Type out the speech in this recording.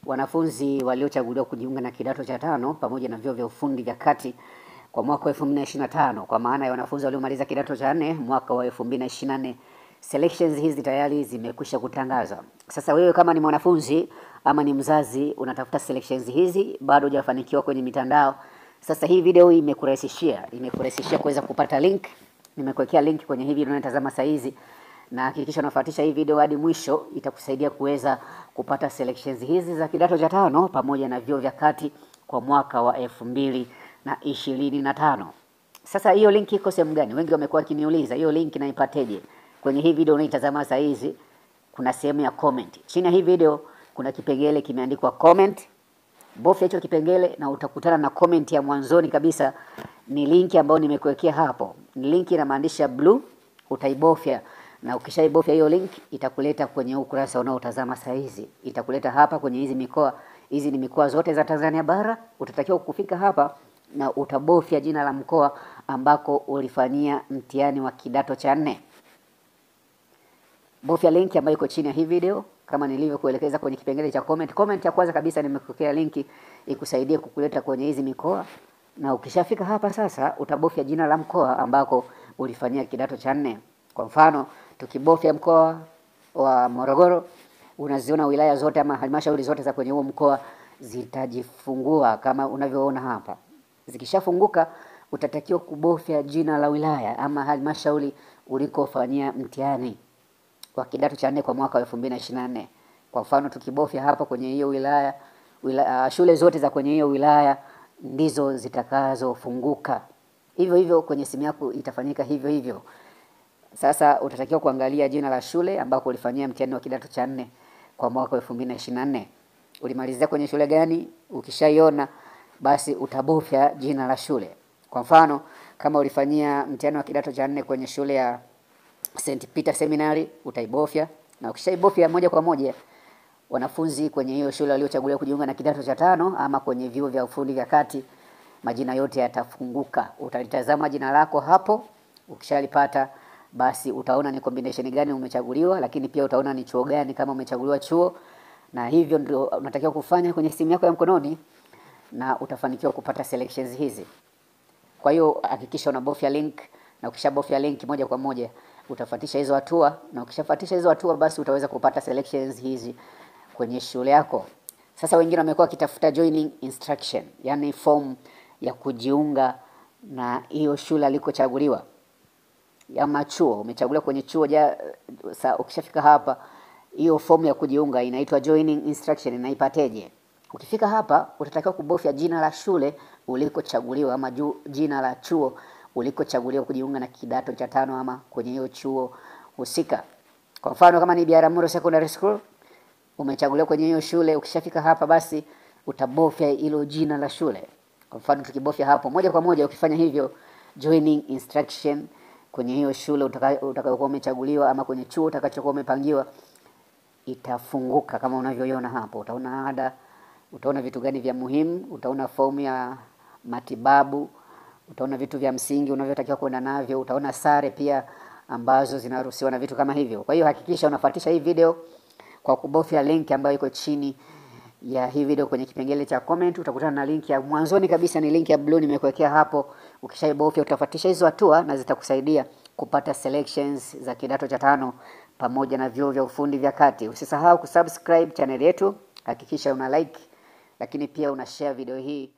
Wanafunzi waliochaguliwa kujiunga na kidato cha tano pamoja na vyuo vya ufundi vya kati kwa mwaka wa 2025, kwa maana ya wanafunzi waliomaliza kidato cha 4 mwaka wa 2024, selections hizi tayari zimekwisha kutangazwa. Sasa wewe kama ni mwanafunzi ama ni mzazi unatafuta selections hizi, bado hujafanikiwa kwenye mitandao, sasa hii video imekurahisishia kuweza kupata link. Nimekuwekea link kwenye hii video unayotazama sasa hizi, na hakikisha unafuatisha hii video hadi mwisho, itakusaidia kuweza kupata selections hizi za kidato cha tano pamoja na vyuo vya kati kwa mwaka wa 2025. Sasa hiyo link iko sehemu gani? Wengi wamekuwa wakiniuliza hiyo link naipateje? Kwenye hii video unaitazama sasa hizi kuna sehemu ya comment. Chini ya hii video kuna kipengele kimeandikwa comment. Bofya hicho kipengele na utakutana na comment ya mwanzoni kabisa, ni link ambayo nimekuwekea hapo. Ni link ina maandishi ya blue, utaibofya na ukishaibofya hiyo link itakuleta kwenye ukurasa unaotazama sasa hizi. Itakuleta hapa kwenye hizi mikoa. Hizi ni mikoa zote za Tanzania bara. Utatakiwa kufika hapa na utabofya jina la mkoa ambako ulifanyia mtihani wa kidato cha 4. Bofya link ambayo iko chini ya hii video kama nilivyokuelekeza kwenye kipengele cha comment. Comment ya kwanza kabisa nimekuwekea linki ikusaidie kukuleta kwenye hizi mikoa, na ukishafika hapa sasa utabofya jina la mkoa ambako ulifanyia kidato cha 4. Kwa mfano tukibofya mkoa wa Morogoro, unaziona wilaya zote ama halmashauri zote za kwenye huo mkoa zitajifungua kama unavyoona hapa. Zikishafunguka utatakiwa kubofya jina la wilaya ama halmashauri ulikofanyia mtihani wa kidato cha 4 kwa mwaka wa 2024. Kwa mfano tukibofya hapa kwenye hiyo wilaya, shule zote za kwenye hiyo wilaya ndizo zitakazofunguka. Hivyo hivyo kwenye simu yako itafanyika hivyo hivyo. Sasa utatakiwa kuangalia jina la shule ambako ulifanyia mtihani wa kidato cha 4 kwa mwaka wa 2024. Ulimalizia kwenye shule gani? Ukishaiona basi utabofya jina la shule. Kwa mfano kama ulifanyia mtihani wa kidato cha 4 kwenye shule ya St. Peter Seminary, utaibofya, na ukishaibofya moja kwa moja wanafunzi kwenye hiyo shule waliochaguliwa kujiunga na kidato cha 5 ama kwenye vyuo vya ufundi vya kati, majina yote yatafunguka. Utalitazama jina lako hapo, ukishalipata basi utaona ni combination gani umechaguliwa, lakini pia utaona ni chuo gani kama umechaguliwa chuo. Na hivyo ndio unatakiwa kufanya kwenye simu yako ya mkononi na utafanikiwa kupata selections hizi. Kwa hiyo hakikisha unabofya link, na ukishabofya link moja kwa moja utafuatisha hizo hatua, na ukishafuatisha hizo hatua basi utaweza kupata selections hizi kwenye shule yako. Sasa wengine wamekuwa wakitafuta joining instruction, yani form ya kujiunga na hiyo shule alikochaguliwa ama chuo. Umechaguliwa kwenye chuo ukishafika hapa hiyo form ya kujiunga inaitwa joining instruction, inaipateje? Ukifika hapa utatakiwa kubofya jina la shule ulikochaguliwa ama jina la chuo ulikochaguliwa kujiunga na kidato cha 5 ama kwenye hiyo chuo husika. Kwa mfano kama ni Biharamulo Secondary School umechaguliwa kwenye hiyo shule, ukishafika hapa basi utabofya hilo jina la shule. Kwa mfano tukibofya hapo moja kwa moja, ukifanya hivyo joining instruction kwenye hiyo shule utakayokuwa umechaguliwa ama kwenye chuo utakachokuwa umepangiwa itafunguka kama unavyoiona hapo. Utaona ada, utaona vitu gani vya muhimu, utaona fomu ya matibabu, utaona vitu vya msingi unavyotakiwa kwenda navyo, utaona sare pia ambazo zinaruhusiwa na vitu kama hivyo. Kwa hiyo hakikisha unafuatisha hii video kwa kubofya link ambayo iko chini ya hii video kwenye kipengele cha comment. Utakutana na link ya mwanzoni kabisa, ni link ya blue nimekuwekea hapo. Ukishaibofya utafuatisha hizo hatua na zitakusaidia kupata selections za kidato cha 5 pamoja na vyuo vya ufundi vya kati. Usisahau kusubscribe channel yetu, hakikisha una like, lakini pia una share video hii.